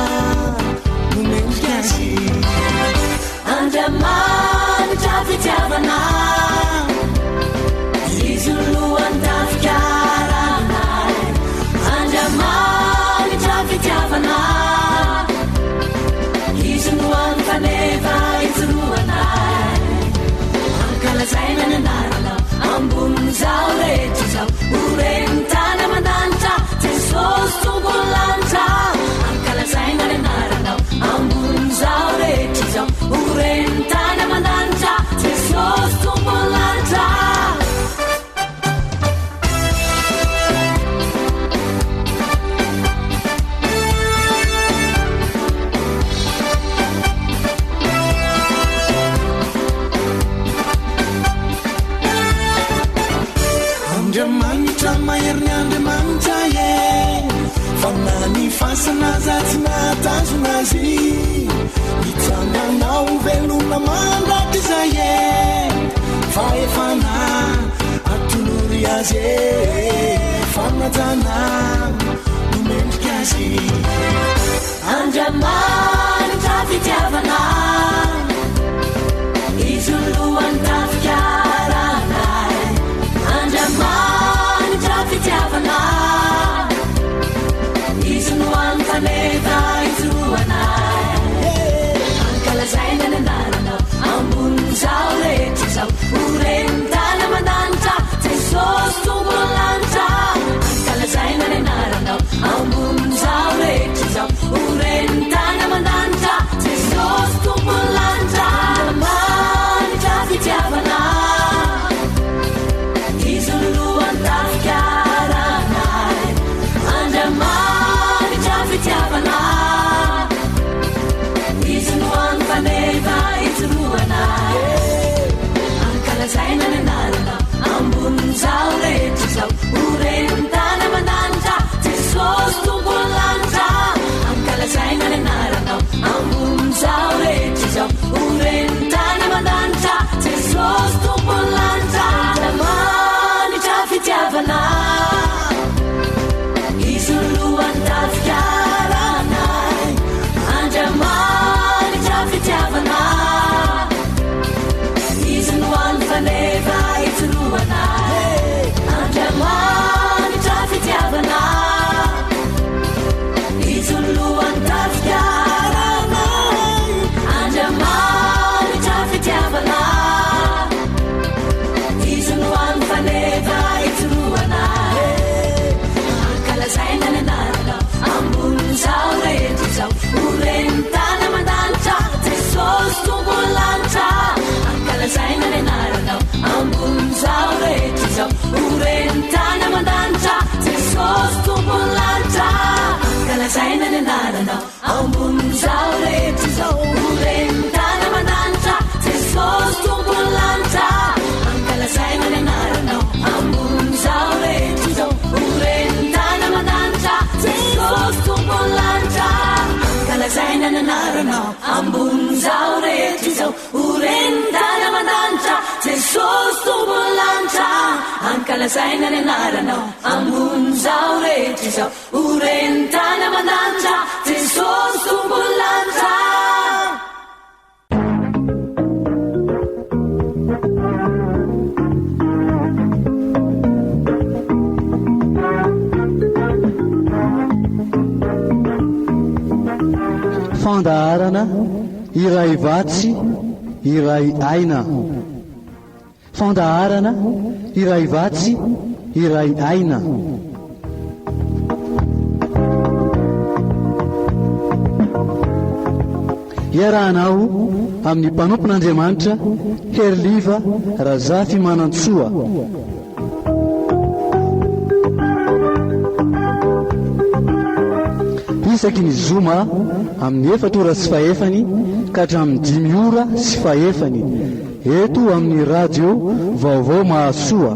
no mendrika azy Andriamanitra fitiavana Izy no lohan'ny tafika aranay Andriamanitra fitiavana Izy no hany faneva ijoroanay Ankalazaina ny anaranao ambonin'izao rehetra izao Ho ren'ny tany aman-danitra Jesosy Tompon'ny lanitra Ankalazaina ny anaranao ambonin'izao rehetra izao Ho ren'ny tany aman-danitra Jesosy Tompon'ny lanitra. Andriamanitra mahery ny Andriamanitra e Fa na ny fasana aza tsy nahatazona azy Mitsangana ho velona mandrakizay e Fahefana atolory azy e Fanajana no mendrika azy Andriamanitra fitiavana Izy no lohan'ny tafika aranay Andriamanitra fitiavana Izy no hany faneva ijoroanay Ankalazaina ny anaranao ambonin'izao rehetra izao Ho ren'ny tany aman-danitra Jesosy Tompon'ny lanitra Ankalazaina ny anaranao ambonin'izao rehetra izao Ho ren'ny tany aman-danitra Jesosy Tompon'ny lanitra Andriamanitra fitiavana Izy no lohan'ny tafika aranay Andriamanitra fitiavana Izy no hany faneva ijoroanay Ankalazaina ny anaranao ambonin'izao rehetra izao Ho ren'ny tany aman-danitra Jesosy Tompon'ny lanitra Ankalazaina ny anaranao ambonin'izao rehetra izao Ho ren'ny tany aman-danitra Jesosy Tompon'ny lanitra Andriamanitra fitiavana Izy no lohan'ny tafika aranay Andriamanitra fitiavana Izy no hany faneva ijoroanay Andriamanitra fitiavana Izy no lohan'ny tafika aranay Andriamanitra fitiavana Izy no hany faneva ijoroanay Ankalazaina ny anaranao ambonin'izao rehetra izao Ho ren'ny tany aman-danitra Jesosy Tompon'ny lanitra Ankalazaina ny anaranao ambonin'izao rehetra izao Ho ren'ny tany aman-danitra Jesosy Tompon'ny lanitra Ankalazaina ny anaranao ambonin'izao rehetra izao Ho ren'ny tany aman-danitra Jesosy Tompon'ny lanitra Ankalazaina ny anaranao ambonin'izao rehetra izao Ho ren'ny tany aman-danitra Jesosy Tompon'ny lanitra Ankalazaina ny anaranao ambonin'izao rehetra izao Ho ren'ny tany aman-danitra Jesosy Tompon'ny lanitra Ankalazaina ny anaranao ambonin'izao rehetra izao Ho ren'ny tany aman-danitra Jesosy Tompon'ny lanitra. Fandaharana iray vatsy iray aina. Fandaharana iray vatsy iray aina. Iarahanao amin'ny mpanompon'Andriamanitra Heriliva Razafimanantsoa. Isaky ny zoma amin'ny efatra ora sy fahefany ka hatramin'ny dimy ora sy fahefany eto amin'ny radio Vaovao Mahasoa.